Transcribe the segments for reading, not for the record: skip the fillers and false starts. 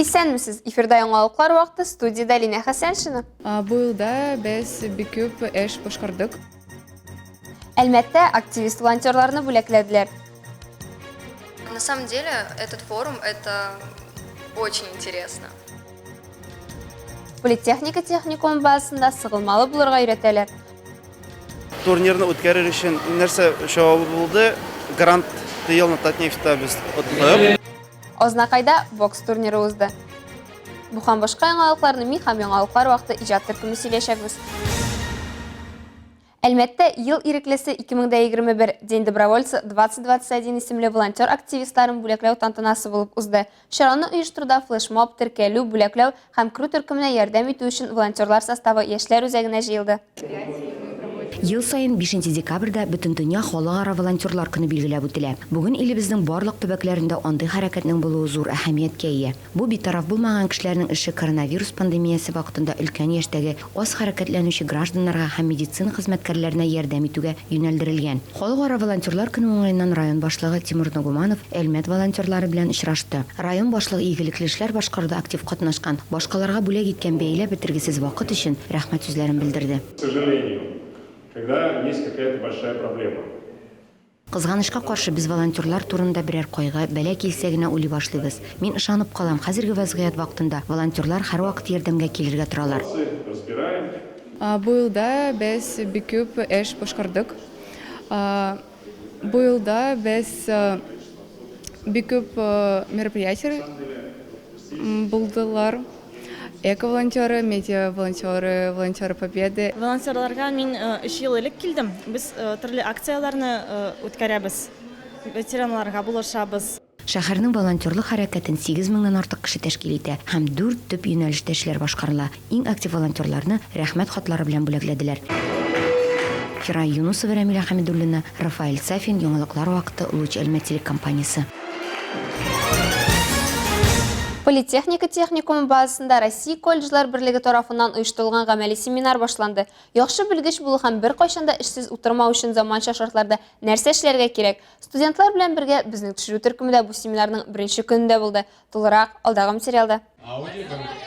Исәнмесез! Эфирда яңалыклар вакыты, студиядә Линә Хәсәншина. Бу елда без бик күп эш башкардык. Әлмәттә активист-волонтерларны бүләкләделәр. На самом деле этот форум это очень интересно. Политехника техникумы базасында сыгылмалы булырга өйрәтәләр. Турнирны үткәрер өчен нәрсә җавабы булды? Грант елны Татнефтьта без оттык. Азнакайда бокс турниры узды. Бу һәм башка яңалыкларны мин һәм яңалыклар вакыты иҗат төркеме сөйләячәкбез. Әлмәттә Ел иреклесе 2021, День добровольца 2021 исемле волонтер активистларын бүләкләү тантанасы булып узды. Чараны оештыруда флешмоб, теркәлү, бүләкләү һәм керү төркеменә ярдәм итү өчен волонтерлар составы Яшьләр үзәгенә җыелды. Ел саен бишенче декабрьдә Бөтендөнья халыкара волонтерлар көне билгеләп үтелә. Бүген илебезнең барлык төбәкләрендә андый хәрәкәтнең булуы зур әһәмияткә ия. Бу битараф булмаган кешеләрнең эше коронавирус пандемиясе вакытында өлкән яшьтәге, аз хәрәкәтләнүче гражданнарга һәм медицина хезмәткәрләренә ярдәм итүгә юнәлдерелгән. Халыкара волонтерлар көне уңаеннан район башлыгы Тимур Нагуманов Әлмәт волонтерлары белән очрашты. Район башлыгы игелекле эшләр башкаруда актив катнашкан, башкаларга бүләк иткән бәяләп бетергесез вакыт өчен рәхмәт сүзләрен белдерде. К сожалению, когда есть какая-то большая проблема. Кызганычка каршы, без волонтерлар турында берәр кайгы, бәла килсә генә уйлый башлыйбыз. Мин ышанып калам, хәзерге вәзгыять вакытында волонтерлар һәрвакыт ярдәмгә килергә торалар. Бу елда без бик күп эш башкардык. Бу елда без бик күп мероприятиеләр булдылар. Эко-волонтеры, медиа-волонтеры, волонтеры Победы. Волонтерларга мин өч ел элек килдем. Без төрле акцияләрне үткәрәбез, ветераннарга булышабыз. Шәһәрнең волонтерлык хәрәкәтен 8 меңнән артык кеше тәшкил итә һәм дүрт төп юнәлештә эшләр башкарыла. Иң актив волонтерларны Рәхмәт хатлары белән бүләкләделәр. Фирая Юнусова, Рәмилә Хәмидуллина, Рафаэль Сафин, Яңалыклар вакыты, Луч Әлмәт телекомпаниясе. Политехника техникумы базасында Россия колледжлар берлеге тарафыннан оештырылган гамәли семинар башланды. Яхшы белгеч булу һәм беркайчан да эшсез утырмау өчен заманча шартларда нәрсә эшләргә кирәк? Студентлар белән бергә безнең төшерү төркеме дә бу семинарның беренче көнендә булды. Тулырак, алдагы материалда.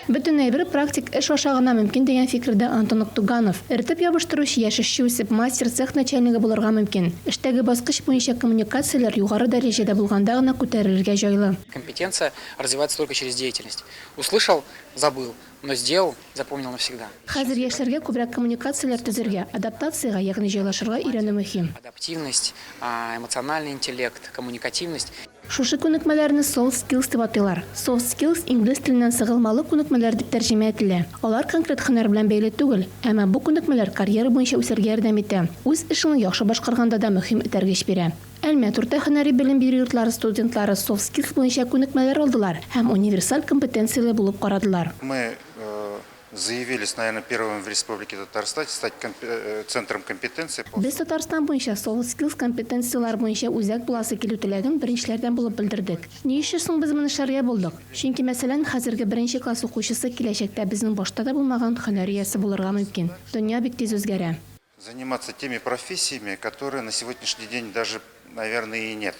Бөтен әйбер практик эш аша гына мөмкин дигән фикердә Антон Октуганов. Эретеп ябыштыручы яшь эшче үсеп, мастер, цех начальнигы булырга мөмкин. Эштәге баскыч буенча коммуникацияләр югары дәрәҗәдә булганда гына күтәрелергә җайлы. Компетенция развивается только через деятельность. Услышал, забыл, но сделал, запомнил навсегда. Хәзер яшьләргә күбрәк коммуникацияләр төзергә, адаптациягә, ягъни җайлашырга өйрәнү мөһим. Адаптивность, эмоциональный интеллект, коммуникативность. Шушы күнекмәләрне soft skills дип атыйлар. Soft skills инглиз теленнән сыгылмалы күнекмәләр дип тәрҗемә ителә. Алар конкрет һөнәр белән бәйле түгел, әмма бу күнекмәләр карьера буенча үсәргә ярдәм итә, үз эшеңне яхшы башкарганда да мөһим этәргеч бирә. Әлмәт урта һөнәри белем бирү йортлары студентлары soft skills буенча күнекмәләр алдылар һәм универсаль компетенцияле булып карадылар. Мы Заявились, наверное, первыми в Республике Татарстан стать центром компетенции по. Без Татарстан буенча Soft Skills компетенцияләр буенча үзәк буласы килү теләген беренчеләрдән булып белдердек. Ни өчен соң без моны эшләргә булдык? Чөнки, мәсәлән, хәзерге беренче класс укучысы киләчәктә безнең башта да булмаган һөнәр иясе булырга мөмкин. Дөнья бик тиз үзгәрә. Заниматься теми профессиями, которые на сегодняшний день даже, наверное, и нет.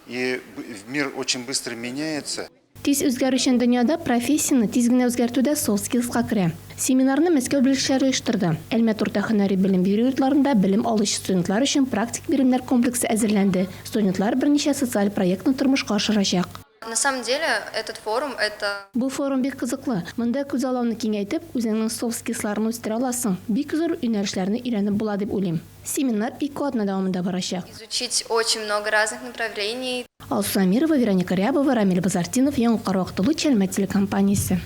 И мир очень быстро меняется. Тиз үзгәрүчән дөньяда профессияне тиз генә үзгәртү дә soft skills ка керә. Семинарны Мәскәү белгечләре оештырды. Әлмәт урта һөнәри белем бирү йортларында белем алучы студентлар өчен практик биремнәр комплексы әзерләнде, студентлар берничә социаль проектны тормышка ашырачак. На самом деле этот форум это. Бу форум бик кызыклы. Монда күзаллауны киңәйтеп, үзеңнең soft skills ларны үстерә аласың, бик зур юнәлешләрне өйрәнеп була дип уйлыйм. Семинар ике атна дәвамында барачак. Изучить очень много разных направлений. Алсу Әмирова, Вероника Рябова, Рамил Базартдинов, Яңа Вакытлы Чәлмә телекомпаниясе.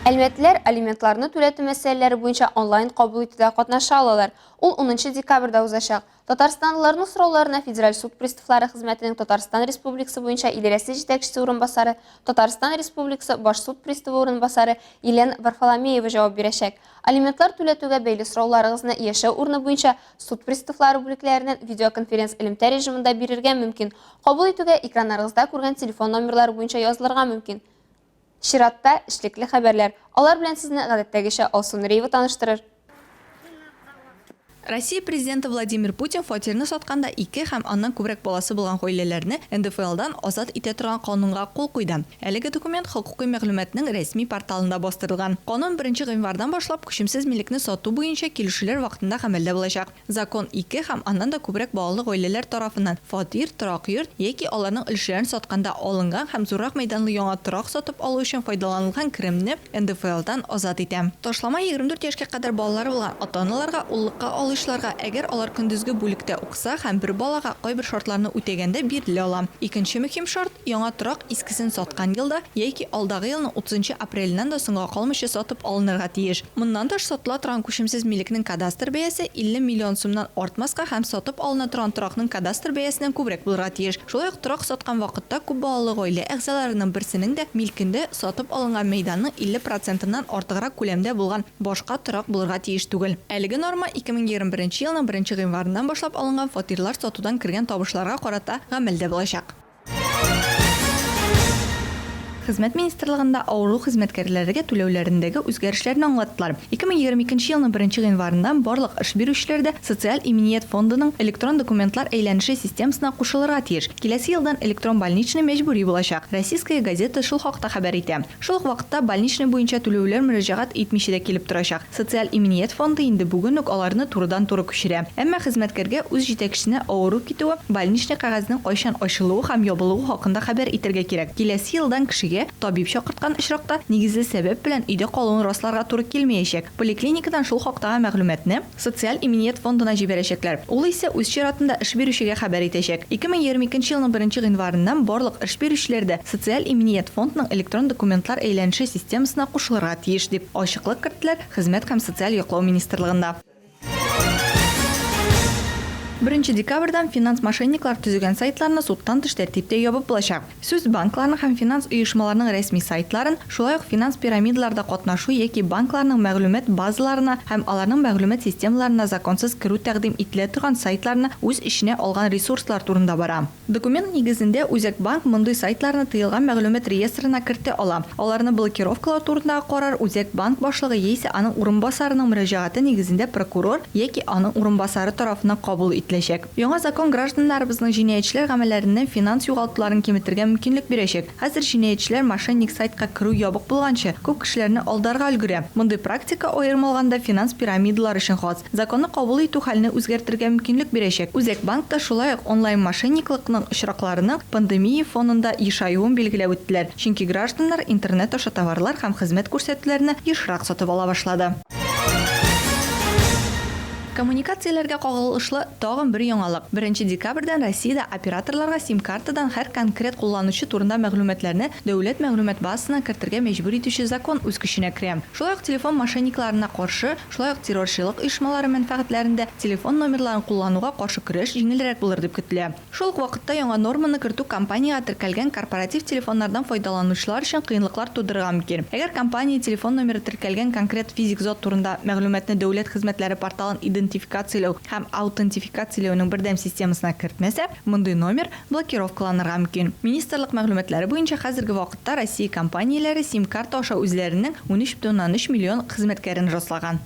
Әлмәтлеләр алиментларны түләтү мәсьәләләре буенча онлайн кабул итүдә катнаша алалар. Ул унынчы декабрьдә узачак. Татарстанлыларның сорауларына Федераль суд приставлары хезмәтенең Татарстан Республикасы буенча идарәсе җитәкчесе урынбасары, Татарстан Республикасы Баш суд приставы урынбасары Елена Варфоломеева җавап бирәчәк. Алиментлар түләтүгә бәйле сорауларыгызны яшәү урыны буенча суд приставлары бүлекләреннән видеоконференц-элемтә режимында бирергә мөмкин. Кабул итүгә экраннарыгызда күргән телефон номерлары буенча язылырга мөмкин. Чиратта, эшлекле хәбәрләр. Алар белән сезне, гадәттәгечә, Алсу Нуриева таныштырыр. Россия Президенты Владимир Путин фатирны сатканда ике һәм аннан күбрәк баласы булган гаиләләрне НДФЛдан азат итә торган канунга кул куйды. Әлеге документ хокукый мәгълүматның рәсми порталында бастырылган. Канун беренче гыйнвардан башлап күчемсез милекне сату буенча килешүләр вакытында гамәлдә булачак. Закон ике һәм аннан да күбрәк балалы гаиләләр тарафыннан фатир, торак йорт яки аларның өлешләрен сатканда алынган һәм зуррак мәйданлы яңа торак сатып алу өчен файдаланылган керемне НДФЛдан азат итә. Ташлама 24 яшькә кадәр балалары булган ата-аналарга, уллыкка алучыларга, әгәр алар көндезге бүлектә укыса һәм бер балага кайбер шартларны үтәгәндә бирелә ала. Икенче мөһим шарт, яңа торак искесен саткан елда яки алдагы елның 30 нчы апреленнән дә соңга калмыйча сатып алынырга тиеш. Моннан тыш, сатыла торган күчемсез милекнең кадастр бәясе 50 миллион сумнан артмаска һәм сатып алына торган торакның кадастр бәясеннән күбрәк булырга тиеш. Шулай ук торак саткан вакытта күп балалы гаилә әгъзаларының берсенең дә милкендә сатып алынган мәйданның 50 процентыннан артыграк күләмдә булган башка торак булырга тиеш түгел. Әлеге норма 2021 елның беренче гыйнварыннан башлап алынган фатирлар сатудан кергән табышларга карата гамәлдә булачак. Хезмәт министрлыгында авыру хезмәткәрләргә түләүләрендәге үзгәрешләрне аңлаттылар. 2022 елның беренче гыйнварыннан барлык эш бирүчеләр дә Социаль иминият фондының электрон документлар әйләнеше системасына кушылырга тиеш. Киләсе елдан электрон больничный мәҗбүри булачак. Российская газета шул хакта хәбәр итә. Шул ук вакытта больничный буенча түләүләр мөрәҗәгать итмичә дә килеп торачак. Социаль иминият фонды инде бүген үк аларны турыдан-туры күчерә. Әмма хезмәткәргә үз җитәкчесенә авыру китүе, больничный кәгазенең кайчан ачылуы һәм ябылуы хакында хәбәр итәргә кирәк. Киләсе елдан кешегә, табиб чакырткан очракта, нигезле сәбәп белән өйдә калуын расларга туры килмәячәк. Поликлиникадан шул хактагы мәгълүматны Социаль иминият фондына җибәрәчәкләр. Ул исә үз чиратында эш бирүчегә хәбәр итәчәк. 2022 елның беренче гыйнварыннан барлык эш бирүчеләр дә Социаль иминият фондның электрон документлар әйләнеше системасына кушылырга тиеш, дип ачыклык керттеләр Хезмәт һәм социаль яклау министрлыгында. Беренче декабрьдән финанс мошенниклар төзегән сайтларны судтан тыш тәртиптә ябып булачак. Сүз банкларның һәм финанс оешмаларының рәсми сайтларын, шулай ук финанс пирамидаларда катнашу яки банкларның мәгълүмат базаларына һәм аларның мәгълүмат системаларына законсыз керү тәкъдим ителә торган сайтларны үз эченә алган ресурслар турында бара. Документ нигезендә, Үзәк банк мондый сайтларны тыелган мәгълүмат реестрына кертә ала. Аларны блокировкалау турындагы карар Үзәк банк башлыгы яисә аның урынбасарының мөрәҗәгате нигезендә прокурор яки аның урынбасары тарафыннан кабул ителәчәк. Яңа закон гражданнарыбызның җинаятьчеләр гамәлләреннән финанс югалтуларын киметергә мөмкинлек бирәчәк. Хәзер җинаятьчеләр мошенник сайтка керү ябык булганчы, күп кешеләрне алдарга өлгерә. Мондый практика, аерым алганда, финанс пирамидалары өчен хас. Законны кабул итү хәлне үзгәртергә мөмкинлек бирәчәк. Үзәк банкта шулай ук онлайн-мошенниклыкның очракларының пандемия фонында ешаюын билгеләп үттеләр, чөнки гражданнар интернет аша товарлар һәм хезмәт күрсәтүләрне ешрак сатып ала башлады. Коммуникацияләргә кагылышлы тагын бер яңалык. Беренче декабрьдән Россиядә операторларга сим-картадан һәр конкрет кулланучы турында мәгълүматларны дәүләт мәгълүмат базасына кертергә мәҗбүр итүче закон үз көченә керә. Шулай ук телефон мошенникларына каршы, шулай ук террорчылык оешмалары мәнфәгатьләрендә телефон номерларын куллануга каршы көрәш җиңелрәк булыр дип көтелә. Шул ук вакытта яңа норманы кертү компаниягә теркәлгән корпоратив телефоннардан файдаланучылар өчен кыенлыклар тудырырга мөмкин. Әгәр компания телефон номеры теркәлгән конкрет физик зат турында мәгълүматны дәүләт хезмәтләре порталын идентификацияләү һәм аутентификацияләүнең бердәм системасына кертмәсә, мондый номер блокировкаланырга мөмкин. Министрлык мәгълүматлары буенча, хәзерге вакытта Россия компанияләре сим-карта аша үзләренең 13,3 миллион хезмәткәрен раслаган.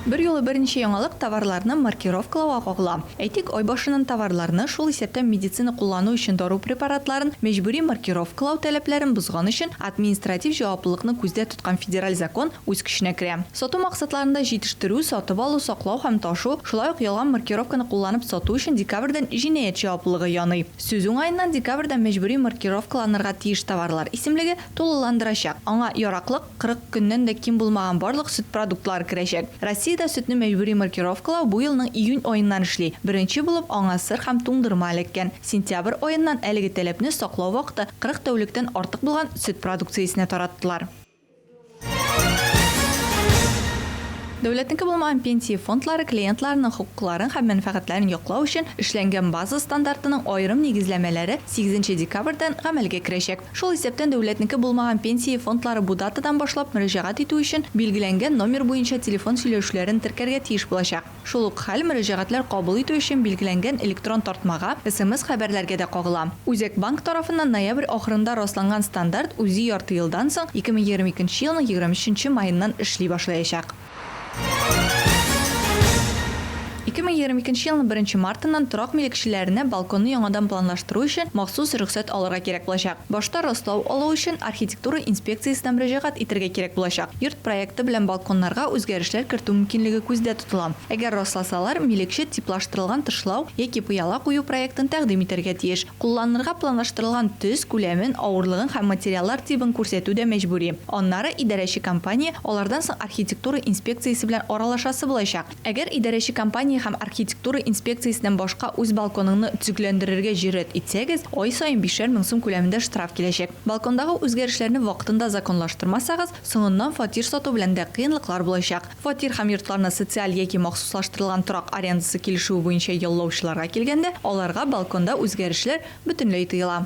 Берьюлы берничә яңалык товарларны маркировкалауга кагыла. Әйтик, ай башыннан товарларны, шул исәптән медицина куллану өчен дару препаратларын мәҗбүри маркировкалау таләпләрен бозган өчен административ җаваплылыкны күздә тоткан федераль закон үз көченә керә. Сату максатларында җитештерү, сатып алу, саклау һәм ташу, шулай ук ялган маркировканы кулланып сату өчен декабрьдән җинаять җаваплылыгы яный. Сүз уңаеннан, декабрьдән мәҗбүри маркировкаланырга тиеш товарлар исемлеге тулыландырачак. Аңа яраклык, 40 көннән дә ким булмаган барлык сөт продуктлары керәчәк. Россиядә сөтне мәҗбүри маркировкалау бу елның июнь аеннан эшли. Беренче булып аңа сыр һәм туңдырма эләккән. Сентябрь аеннан әлеге таләпне саклау вакыты 40 тәүлектән артык булган сөт продукциясенә тараттылар. Дәүләтнеке булмаган пенсия фондлары клиентларының хокукларын һәм мәнфәгатьләрен яклау өчен эшләнгән база стандартының аерым нигезләмәләре сигезенче декабрьдән гамәлгә керәчәк. Шул исәптән дәүләтнеке булмаган пенсия фондлары бу датадан башлап мөрәҗәгать итү өчен билгеләнгән номер буенча телефон сөйләшүләрен теркәргә тиеш булачак. Шул ук хәл мөрәҗәгатьләр кабул итү өчен билгеләнгән электрон тартмага, SMS-хәбәрләргә дә кагыла. Үзәк банк тарафыннан ноябрь ахырында расланган стандарт үзе ярты елдан соң, 2022 елның 23 нче маеннан эшли башлаячак. 2022 елның беренче мартыннан торак милекчеләренә балконны яңадан планлаштыру өчен махсус рөхсәт алырга кирәк булачак. Башта раслау алу өчен архитектура инспекциясенә мөрәҗәгать итәргә кирәк булачак. Йорт проекты белән балконнарга үзгәрешләр кертү мөмкинлеге күздә тотыла. Әгәр расласалар, милекче типлаштырылган тышлау яки пыяла кую проектын тәкъдим итәргә тиеш. Кулланырга планлаштырылган төс, күләмен, авырлыгын һәм материаллар тибын күрсәтү дә мәҗбүри. Аннары идарәче компания, алардан соң архитектура инспекциясе белән аралашасы булачак. Әгәр идарәче компания һәм архитектура инспекциясеннән башка үз балконыңны төзекләндерергә җөрьәт итсәгез, ай саен бишәр мең сум күләмендә штраф киләчәк. Балкондагы үзгәрешләрне вакытында законлаштырмасагыз, соңыннан фатир сату белән дә кыенлыклар булачак. Фатир һәм йортларны социаль яки махсуслаштырылган торак арендасы килешүе буенча яллаучыларга килгәндә, аларга балконда үзгәрешләр бөтенләй тыела.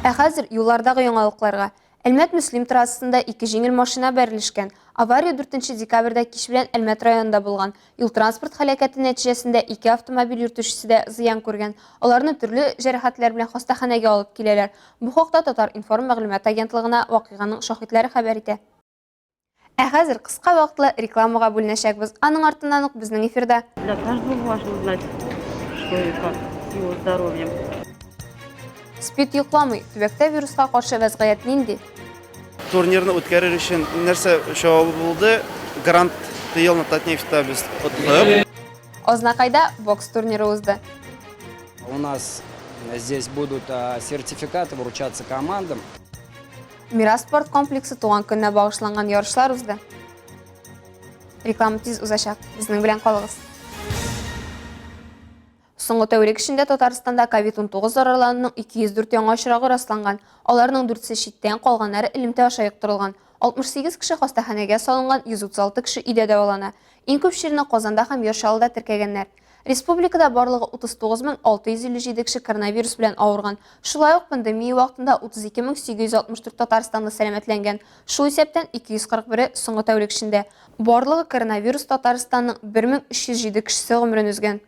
Ә хәзер юллардагы яңалыкларга. Әлмәт-Мөслим трассасында ике җиңел машина бәрелешкән. Авария 4 декабрьдә кич белән Әлмәт районында булган. Юл-транспорт һәлакәте нәтиҗәсендә ике автомобиль йөртүчесе дә зыян күргән. Аларны төрле җәрәхәтләр белән хастаханәгә алып киләләр. Бу хакта Татар-информ мәгълүмат агентлыгына вакыйганың шаһитләре хәбәр итә. Ә хәзер кыска вакытлы рекламага бүленәчәкбез. Аның артыннан ук безнең эфирда. Для каждого важно знать, что и как с его здоровьем. СПИД йокламый. Төбәктә вируска каршы вәзгыять нинди? Турнирны үткәрер өчен нәрсә җавабы булды? Грант елны Татнефтьта без оттык. Азнакайда бокс турниры узды. У нас здесь будут сертификаты вручаться командам. Мирас спорт комплексы туган көненә багышланган ярышлар узды. Реклама тиз узачак. Безнең белән калыгыз. Соңгы тәүлек эчендә Татарстанда COVID-19 зарарлануның 204 яңа очрагы расланган. Аларның дүртсе читтән, калганнары элемтә аша йоктырылган. 68 кеше хастаханәгә салынган, 136 кеше өйдә дәвалана. Иң күп чирне Казанда һәм Яр Чаллыда теркәгәннәр. Республикада барлыгы 39657 кеше коронавирус белән авырган. Шулай ук пандемия вакытында 32864 татарстанлы сәламәтләнгән, шул исәптән 241-е соңгы тәүлек эчендә. Барлыгы коронавирус Татарстанның 1307 кешесе гомерен өзгән.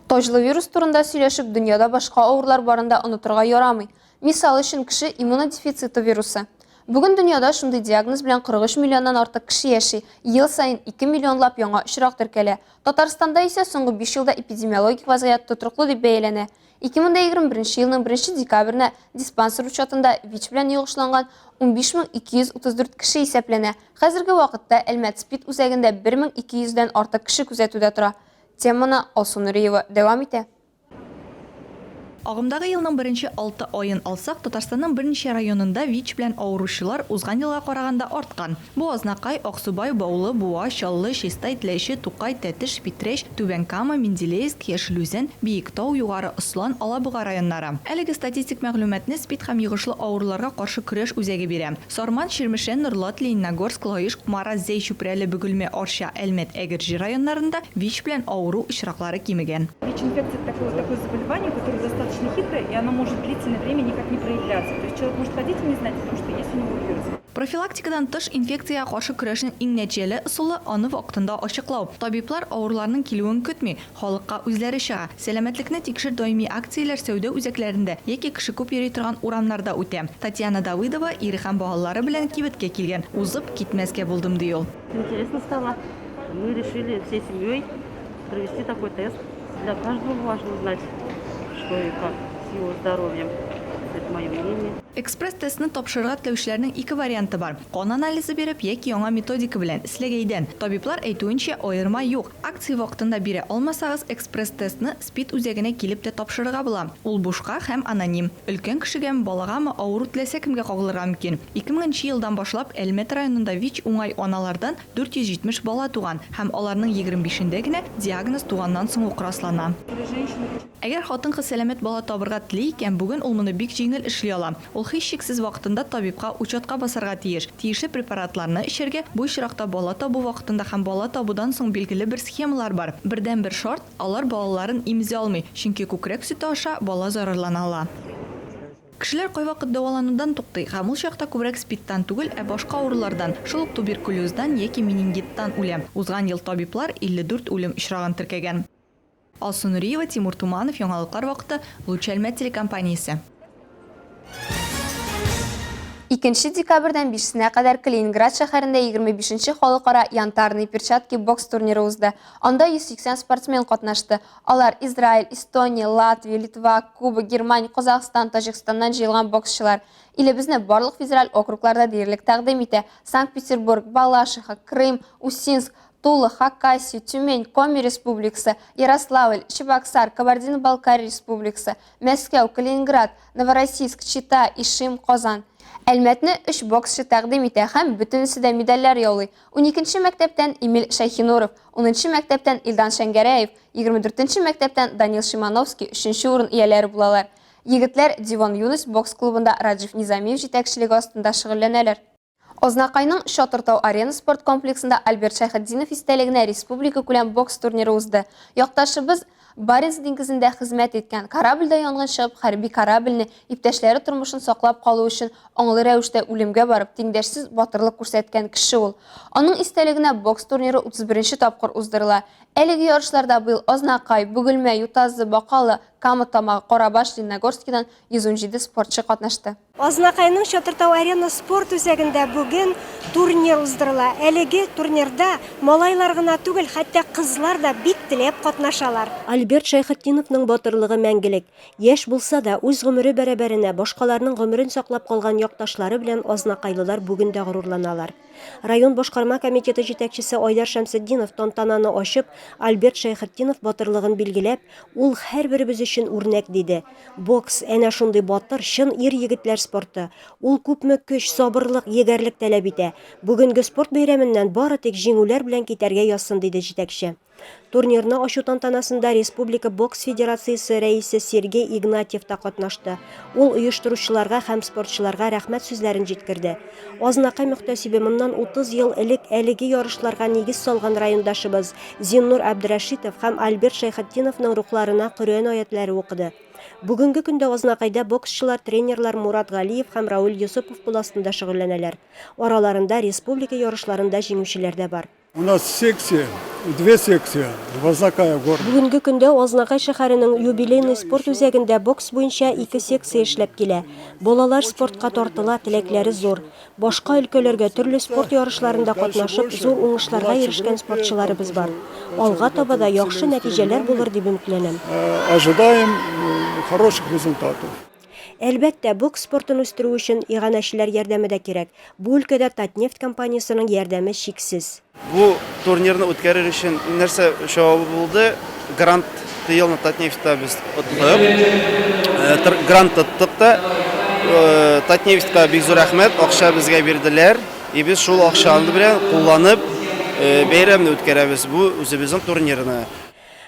Таҗлы вирус турында сөйләшеп, дөньяда башка авырулар барын да онытырга ярамый. Мисал өчен, кеше иммунодефициты вирусы. Бүген дөньяда шундый диагноз белән 43 миллионнан артык кеше яши, ел саен 2 миллионлап яңа очрак теркәлә. Татарстанда исә соңгы 5 елда эпидемиологик вазгыять тотрыклы дип бәяләнә. 2021 елның 1 декабренә диспансер учетында ВИЧ белән йогышланган 15234 кеше исәпләнә. Хәзерге вакытта Әлмәт СПИД үзәгендә 1200 дән артык кеше күзәтүдә тора. Теманы Алсу Нуриева дәвам итә. Агымдагы елның беренче алты аен алсак, Татарстанның берничә районында ВИЧ белән авыручылар узган елга караганда арткан. Бу Азнакай, Аксубай, Баулы, Буа, Чаллы, Чистай, Теләче, Тукай, Тәтеш, Питрәч, Түбән Кама, Менделеевск, Яшел Үзән, Биектау, Югары Ослан, Алабуга районнары. Әлеге статистик мәгълүматны СПИД һәм йогышлы авыруларга каршы көрәш үзәге бирә. Сарман, Чирмешән, Норлат, Лениногорск, Лаеш, Кукмара, Зәй, Чүпрәле, Бөгелмә, Арча, Әлмәт, Әгерҗе районнарында ВИЧ белән авыру очраклары кимегән. ВИЧ-инфекция это такое, такое заболевание, которое достаточно хитрое, и оно может длительное время никак не проявляться. То есть человек может ходить и не знать о том, что есть у него вирус. Профилактикадан тыш, инфекциягә каршы көрәшнең иң нәтиҗәле ысулы, аны вакытында ачыклау. Табиблар авыруларның килүен көтми, Халыкка үзләре чыга. Сәламәтлекне тикшер даими акцияләр сәүдә үзәкләрендә яки кеше күп йөри торган урамнарда үтә. Татьяна Давыдова ире һәм балалары белән кибеткә килгән. Узып китмәскә булдым, ди ул. Интересно стало. Мы решили всей семьей провести такой тест. Для каждого важно знать, что и как с его здоровьем. Это мое мнение. Экспресс-тестны тапшырырга теләүчеләрнең ике варианты бар, кан анализы биреп яки яңа методика белән, селәгәйдән. Табиблар әйтүенчә, аерма юк. Акция вакытында бирә алмасагыз, экспресс-тестны СПИД үзәгенә килеп тә тапшырырга була. Ул бушка һәм аноним. Өлкән кешегәме, балагамы, авыру теләсә кемгә кагылырга мөмкин. 2000 нче елдан башлап Әлмәт районында ВИЧ уңай аналардан 470 бала туган һәм аларның 25 ендә генә диагноз туганнан соң ук раслана. Әгәр хатын-кыз сәламәт бала табырга тели икән, бүген ул моны бик җиңел эшли ала. Ул һичшиксез вакытында табибка учетка басарга тиеш, тиешле препаратларны эчәргә, бу очракта бала табу вакытында һәм бала табудан соң билгеле бер схемалар бар. Бердәнбер шарт, алар балаларын имезә алмый, чөнки күкрәк сөте аша бала зарарлана ала. Кешеләр кайвакыт дәваланудан туктый һәм ул чакта күбрәк СПИДтан түгел, ә башка авырулардан, шул ук туберкулездан яки менингиттан үлә. Узган ел табиблар 54 үлем очрагын теркәгән. Алсу Нуриева, Тимур Туманов, Яңалыклар вакыты, Луч Әлмәт телекомпаниясе. Икенче декабрьдән бишесенә кадәр Калининград шәһәрендә 25 нче халыкара Янтарные перчатки бокс турниры узды. Анда 180 спортсмен катнашты. Алар, Израиль, Эстония, Латвия, Литва, Куба, Германия, Казахстан, Таҗикстаннан җыелган боксчылар. Илебезне барлык федераль округларда диярлек тәкъдим итә, Санкт-Петербург, Балашиха, Крым, Усинск, Тула, Хакасия, Тюмень, Коми Республикасы, Ярославль, Чебоксар, Кабардино-Балкария Республикасы, Мәскәү, Калининград, Новороссийск, Чита, Ишим, Казан. Әлмәтне өч боксчы тәкъдим итә һәм бөтенесе дә медальләр яулый. Уникенче мәктәптән Эмиль Шәйхинуров, унынчы мәктәптән Илдан Шәңгәрәев, 24 нче мәктәптән Данил Шимановский өченче урын ияләре булалар. Егетләр Диван Юность бокс клубында Раджив Низамиев җитәкчелеге астында шөгыльләнәләр. Азнакайның Чатыр-Тау Арена спорт комплексында Альберт Шәйхетдинов истәлегенә республикакүләм бокс турниры узды. Якташыбыз Баренц диңгезендә хезмәт иткән, корабльдә янгын чыгып, хәрби корабльне, иптәшләре тормышын саклап калу өчен аңлы рәвештә үлемгә барып, тиңдәшсез батырлык күрсәткән кеше ул. Аның истәлегенә бокс турниры 31 нче тапкыр уздырыла. Әлеге ярышларда быел Азнакай, Бөгелмә, Ютазы, Бакалы, Кама Тамагы, Карабаш, Лениногорскидан 117 спортчы катнашты. Азнакайның Чатыртау-Арена спорт үзәгендә бүген турнир уздырыла. Әлеге турнирда малайлар гына түгел, хәтта кызлар да бик теләп катнашалар. Альберт Шәйхетдиновның батырлыгы мәңгелек. Яшь булса да, үз гомере бәрабәренә башкаларның гомерен саклап калган якташлары белән азнакайлылар бүген дә горурланалар. Район башкарма комитеты җитәкчесе Айдар Шәмсетдинов тантананы ачып, Альберт Шәйхетдинов батырлыгын билгеләп, ул һәрберебез өчен үрнәк, диде. Бокс, әнә шундый батыр, чын ир-егетләр спорты. Ул күпме көч, сабырлык, егәрлек таләп итә. Бүгенге спорт бәйрәменнән бары тик җиңүләр белән китәргә язсын, диде җитәкче. Турнирны ачу тантанасында Республика бокс федерациясе рәисе Сергей Игнатьев та катнашты. Ул оештыручыларга һәм спортчыларга рәхмәт сүзләрен җиткерде. Азнакай мөхтәсибе моннан 30 ел элек әлеге ярышларга нигез салган райондашыбыз Зиннур Әбдрәшитов һәм Альберт Шәйхетдиновның рухларына Коръән аятьләре укыды. Бүгенге көндә Азнакайда боксчылар тренерлар Мурат Галиев һәм Равил Йосыпов кул астында шөгыльләнәләр. Араларында республика ярышларында җиңүчеләр дә бар. У нас секция, две секции в Азнакае города. Бүгенге көндә Азнакай шәһәренең Юбилейный спорт үзәгендә бокс буенча ике секция эшләп килә. Балалар спортка тартыла, теләкләре зур. Башка өлкәләргә төрле спорт ярышларында катнашып, зур уңышларга ирешкән спортчыларыбыз бар. Алга таба да яхшы нәтиҗәләр булыр дип өметләнәм. Ожидаем хороших результатов. Әлбәттә, бокс спортын үстерү өчен иганәчеләр ярдәме дә кирәк. Бу өлкәдә Татнефть компаниясенең ярдәме чиксез. Бу турнирны үткәрер өчен нәрсә җавабы булды? Грант елны Татнефтьта без оттык. Грант тоттык та. Татнефтька бик зур рәхмәт, акча безгә бирделәр. И без шул акчаны белән кулланып бәйрәмне үткәрәбез, бу үзебезнең турнирны.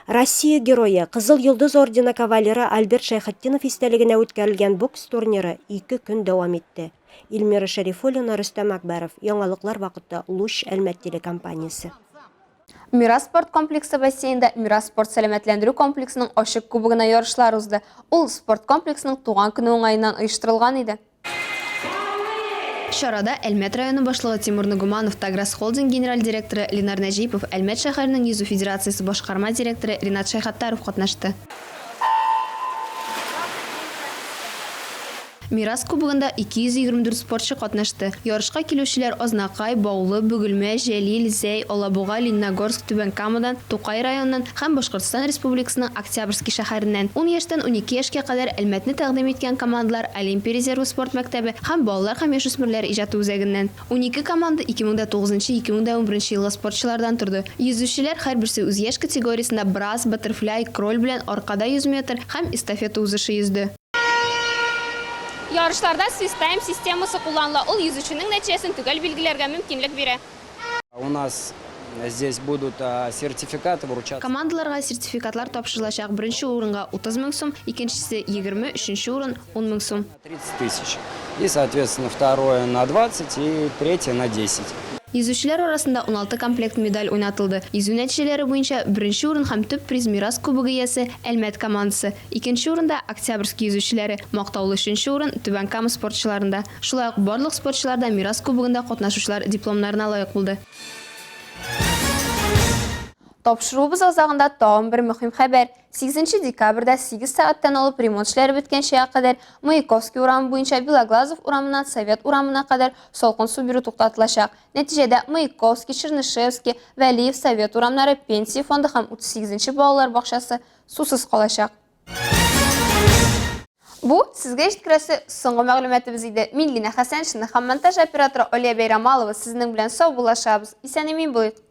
Россия Герое, Кызыл Йолдыз ордены кавалеры Альберт Шәйхетдинов истәлегенә үткәрелгән бокс турниры ике көн дәвам итте. Эльмира Шәрифуллина, Рөстәм Әкбәров, Яңалыклар вакыты, Луч, Әлмәт телекомпаниясе. Мирас спорт комплексы бассейнында Мирас спорт сәламәтләндерү комплексының ачык кубогына ярышлар узды. Ул спорт комплексының туган көне уңаеннан оештырылган иде. Чарада Әлмәт районы башлыгы Тимур Нагуманов, Таграс Холдинг генераль директоры Ленар Нәҗипов, Әлмәт шәһәренең йөзү федерациясе башкарма директоры Ринат Шәйхаттаров катнашты. Мирас кубогында 224 спортчы катнашты. Ярышка килүчеләр Азнакай, Баулы, Бөгелмә, Җәлил, Зәй, Алабуга, Лениногорск, Түбән Камадан, Тукай районыннан һәм Башкортстан Республикасының Октябрьский шәһәреннән. Ун яшьтән 12 яшькә кадәр Әлмәтне тәкъдим иткән командалар Олимпия резервы спорт мәктәбе һәм Балалар һәм яшүсмерләр иҗаты үзәгеннән. 12 команда 2009-2011 елгы спортчылардан торды. Йөзүчеләр һәрберсе үз яшь категориясендә брасс, баттерфляй, кроль белән аркада 100 метр һәм эстафета узышы йөзде. Ярышларда Свистайм системасы кулланыла, ул йөзүченең нәтиҗәсен төгәл билгеләргә мөмкинлек бирә. У нас здесь будут сертификаты вручаться. Командаларга сертификатлар тапшырылачак, беренче урынга 30 мең сум, икенчесе, 20, өченче урын, ун мең сум. 30 тысяч. И, соответственно, второе на 20 и третье на 10. Йөзүчеләр арасында 16 комплект медаль уйнатылды. Йөзү нәтиҗәләре буенча беренче урын һәм төп приз Мирас кубогы иясе, Әлмәт командасы, икенче урында, Октябрьский йөзүчеләре, мактаулы өченче урын, Түбән Кама спортчыларында. Шулай ук барлык спортчылар да Мирас кубогында катнашучылар дипломнарына лаек булды. Тапшыруыбыз азагында тагын бер мөһим хәбәр. 8 декабрьдә 8 сәгатьтән алып ремонт эшләре беткәнчегә кадәр Маяковский урамы буенча Белоглазов урамыннан Совет урамына кадәр салкын су бирү туктатылачак. Нәтиҗәдә Маяковский, Чернышевский, Вәлиев, Совет урамнары, Пенсия фонды һәм 38 нче балалар бакчасы сусыз калачак. Бу сезгә җиткерәсе соңгы мәгълүматыбыз иде. Мин Лина Хәсәншина һәм монтаж операторы Алия Бәйрамалова сезнең белән саубуллашабыз. Исән-имин булыйк!